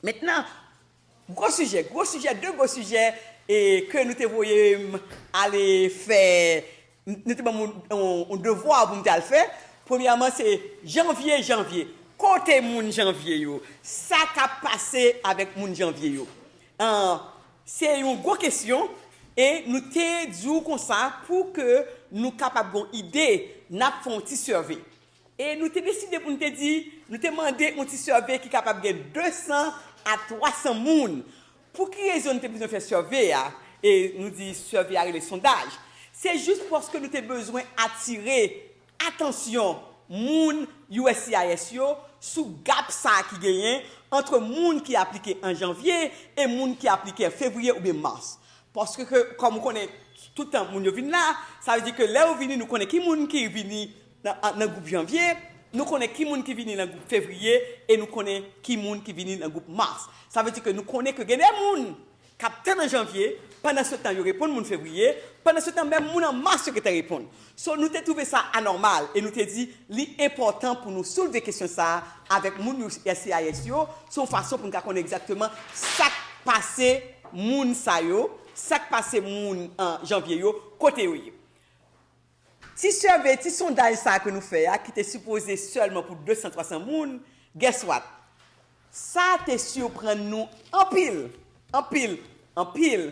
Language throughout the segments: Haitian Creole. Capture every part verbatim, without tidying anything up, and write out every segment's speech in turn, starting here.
Mentnan, gwo sijè, gwo sijè, de gwo sijè e ke nou te voye m ale fè, nou te ban m yon, yon, yon devwa pou m te al fè. Premyèman, se janvye, janvye. Kote moun janvye yo? Sa k ap pase avèk moun janvye yo? An, se yon gwo kesyon e nou te di w konsa pou ke nou kapab gon ide, n ap fè yon ti survey. E nou te deside pou nou te di, nou te mande yon ti survey ki kapab gen de san a twa san moun. Pou ki rezon nou te bezwen fè survey a? E nou di survey a rele sondaj. Se jis paske nou te bezwen atire atansyon moun U S C I S yo sou gap sa a ki genyen ant moun ki aplike an janvye e moun ki aplike an fevriye oubyen mas. Paske, ke, kòm ou konnen, tout tan moun yo vin la, sa vle di ke lè yo vini, nou konnen ki moun ki vini nan, nan gwoup janvye, nou konnen ki moun ki vini nan gwoup fevriye, e nou konnen ki moun ki vini nan gwoup mas. Sa vle di ke nou konnen ke gen de moun k ap tann an janvye, pandan se tan yo reponn moun fevriye, pandan se tan menm moun an mas yo gentan reponn. So, nou te twouve sa anòmal e nou te di li enpòtan pou nou soulve kesyon sa a avèk moun U S C I S yo, se yon fason pou n ka konnen egzakteman sa k pase moun sa yo, sa k pase moun an janvye yo, kote yo ye. Ti survey, ti sondaj sa a ke nou fè a, ki te sipoze sèlman pou de san, twa san moun, guess what? Sa te siprann nou anpil, anpil, anpil,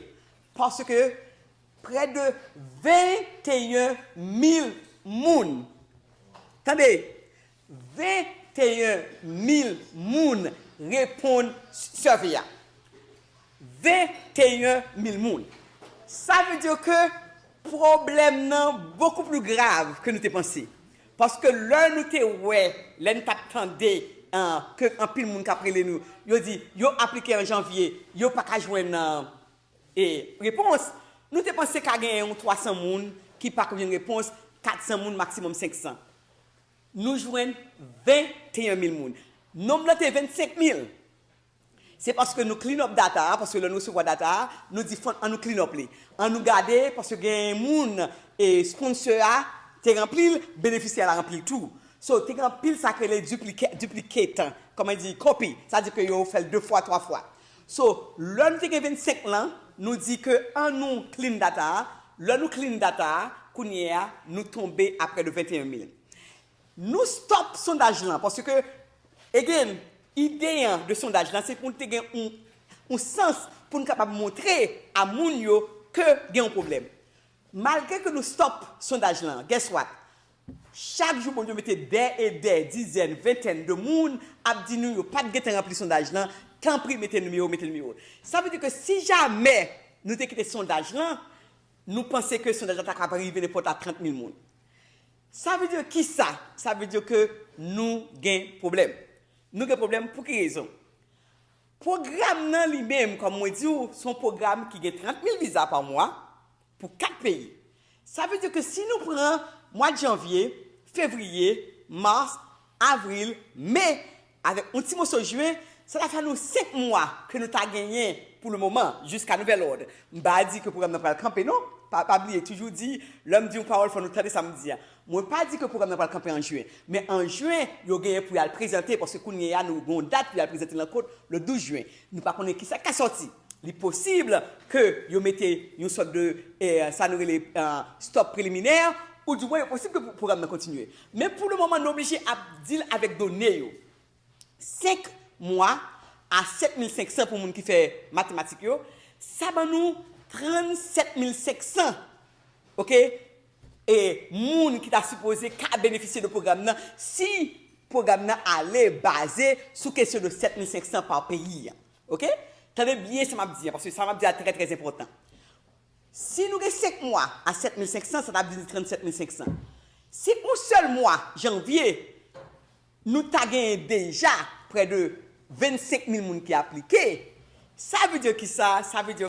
paske prè de venteyen mil moun, tande, venteyen mil moun reponn survey a. Venteyen mil moun. Sa vle di ke pwoblèm nan bokou pli grav ke nou te panse. Paske lè nou te wè, lè n t ap tande, an, ke anpil moun k ap rele nou, yo di yo aplike an janvye, yo pa ka jwenn, an, e, repons, nou te panse ka gen yon twa san moun ki pa ka jwenn repons, kat san moun, maksimòm senk san. Nou jwenn venteyen mil moun. Nonb lan te vennsenk mil. Se paske nou clean up data a, paske lè nou resevwa data a, nou di fò ann nou clean up li. Ann nou gade, paske gen moun, e, sponsor a te ranpli l, benefisyè a ranpli l tou. So, te gen anpil sa k rele duplicate, duplicate, kòman di, copy. Sa di ke yo fè l de fwa, twa fwa. So, lè nou te gen vennsenk lan, nou di ke ann nou clean data a. Lè nou clean data a, kounye a, nou tonbe a prè de venteyen mil. Nou stop sondaj lan, paske, again, ide an de sondaj lan, se pou n te gen yon, yon sans pou n kapab montre a moun yo ke gen yon pwoblèm. Malgre ke nou stop sondaj lan, guess what? Chak jou, moun yo mete dè e dè, dizèn, ventèn de moun ap di nou yo pa t gentan ranpli sondaj lan, tanpri mete nimewo, mete nimewo. Sa vle di ke si jamè nou te kite sondaj lan, nou panse ke sondaj lan ta kapab rive nenpòt a trant mil moun. Sa vle di ki sa? Sa vle di ke nou gen pwoblèm. Nou gen pwoblèm pou ki rezon? Pwogram nan li menm, kòm mwen di w, se yon pwogram ki gen trant mil viza pa mwa pou kat peyi. Sa vle di ke si nou pran mwa janvye, fevriye, mas, avril, me, avèk yon ti moso jen, sa ta fè nou senk mwa ke nou ta genyen pou le moman, jiska nouvèl òd. M pa di ke pwogram nan pral kanpe, non. Pa, pa bliye, toujou di, lè m di yon pawòl, fò nou tande sa m di a. Mwen pa di ke pwogram nan pral kanpe an jen, men an jen, yo genyen pou y al prezante, paske kounye a, nou gen yon dat pou y al prezante l ankò, le douz jen. Nou pa konnen kisa k ka sòti. Li posib ke yo mete yon sòt de, eh, sa nou rele, eh, stop preliminè, ou dimwen, yo posib ke pwogram nan kontinye. Men pou le moman, nou oblije ap deal avèk done yo. Senk mwa a sèt mil senk san pou moun ki fè matematik yo, sa ban nou trannsèt mil senk san, oke, e moun ki ta sipoze ka benefisye de pwogram nan si pwogram nan ale baze sou kesyon de sèt mil senk san pa peyi an. Oke? Tande byen sa m ap di an, paske sa m ap di a trè, trè enpòtan. Si nou gen senk mwa a sèt mil senk san, sa t ap vin trannsèt mil senk san. Si yon sèl mwa, janvye, nou ta genyen deja prè de vennsenk mil moun ki aplike, sa vle di ki sa? Sa vle di